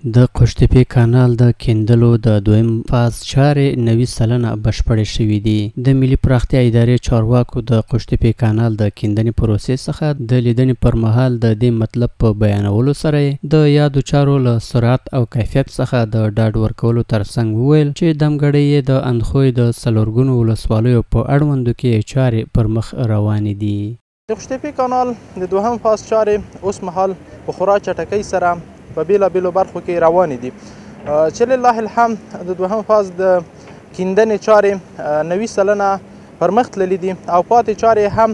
د قوشتېپې کانال د کیندلو د دویم فاز چارې 90% بشپړې شوې دي. د ملي پراختیا ادارې چارواکو د قوشتېپې کانال د کیندنې پروسې څخه د لیدنې پر مهال د دې مطلب په بیانولو سره د یادو چارو له سرعت او کیفیت څخه د ډاډ ورکولو ترڅنګ وویل چې دمګړۍ یې د اندخوی د څلورګونو ولسوالیو په اړوندو کې چارې پر مخ روانې دي. د قوشتېپې کانال د دوهم فاز چارې اوس مهال په خورا چټکۍ سره په بېلابېلو برخو کې روانې دي چې لله الحمد د دوهم فاز د کیندنې چارې 90% پر مخ تللې دي او پاتې چارې هم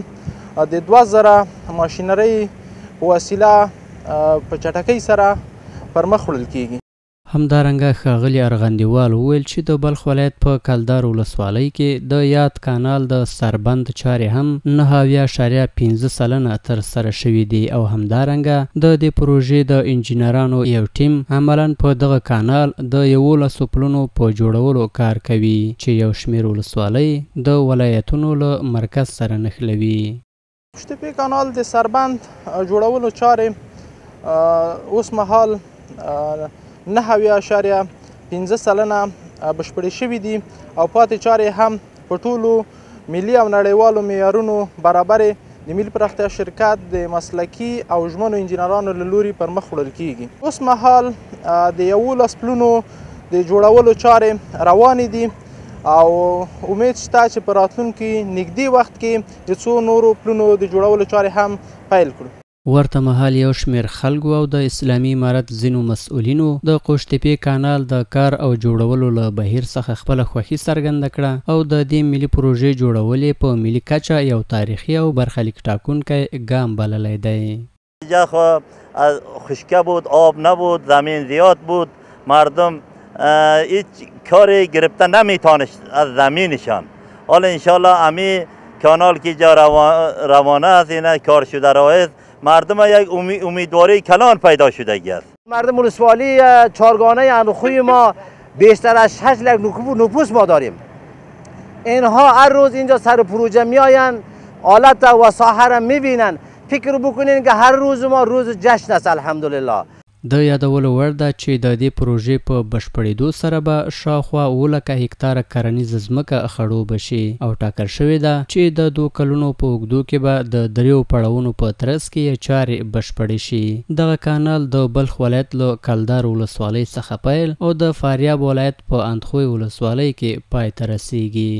د 2000 ماشینرۍ په وسیله په چټکۍ سره پر مخ وړل کیږي. همدارنګه ښاغلي ارغندیوال وویل چې د بلخ ولایت په کلدار ولسوالۍ کې د یاد کانال د سربند چارې هم 79.5% ترسره شوې دي او همدارنګه د دې پروژې د انجینرانو یو ټیم عملاً په دغه کانال د 11 پلونو په جوړولو کار کوي چې یو شمېر ولسوالۍ د ولایتونو له مرکز سره نښلوي. قوشتېپې کانال د سربند جوړولو چارې اوس مهال 79.5% بشپړې شوې دي او پاتې چارې هم په ټولو ملي او نړیوالو معیارونو برابرې د ملي پراختیا شرکت د مسلکي او ژمنو انجینرانو له لوري پر مخ وړل کیږي. اوس مهال د 11 پلونو د جوړولو چارې روانې دي او امید شته چې په راتلونکي نږدې وخت کې د څو نورو پلونو د جوړولو چارې هم پیل کړو. ورته مهال یو شمېر خلکو او د اسلامي امارت ځینو مسؤلینو د قوشتېپې کانال د کار او جوړولو له بهیر څخه خپله خوښي څرګنده کړه او د دې ملي پروژې جوړول یې په ملي کچه یو تاریخي او برخلیک ټاکونکی ګام بللی دی. اینجا خو خشکه بود، آب نبود، زمین زیاد بود، مردم هیچ کاری گرفته نمیتانست از زمینشان. حالا انشالله امی کانال که اینجا روانه است، اینا کار شده راه، مردم یک امیدواری کلان پیدا شده است. مردم ولسوالی چارگانه اندخوی ما بیشتر از 6 لک نفوس ما داریم. اینها هر روز اینجا سر پروژه میآیند، آلت و ساحه را میبینن. فکر بکنین که هر روز ما روز جشن است، الحمدلله. د یادولو وړ ده چې د دې پروژې په بشپړېدو سره به شاوخوا 7 لکه هکتاره کرنیزه ځمکه خړوبه شي او ټاکل شوې ده چې د 2 کلونو په اوږدو کې به د 3 پړاوونو په ترڅ کې یې چارې بشپړې شي. دغه کانال د بلخ ولایت له کلدار ولسوالۍ څخه پیل او د فاریاب ولایت په اندخوی ولسوالۍ کې پای ته رسیږي.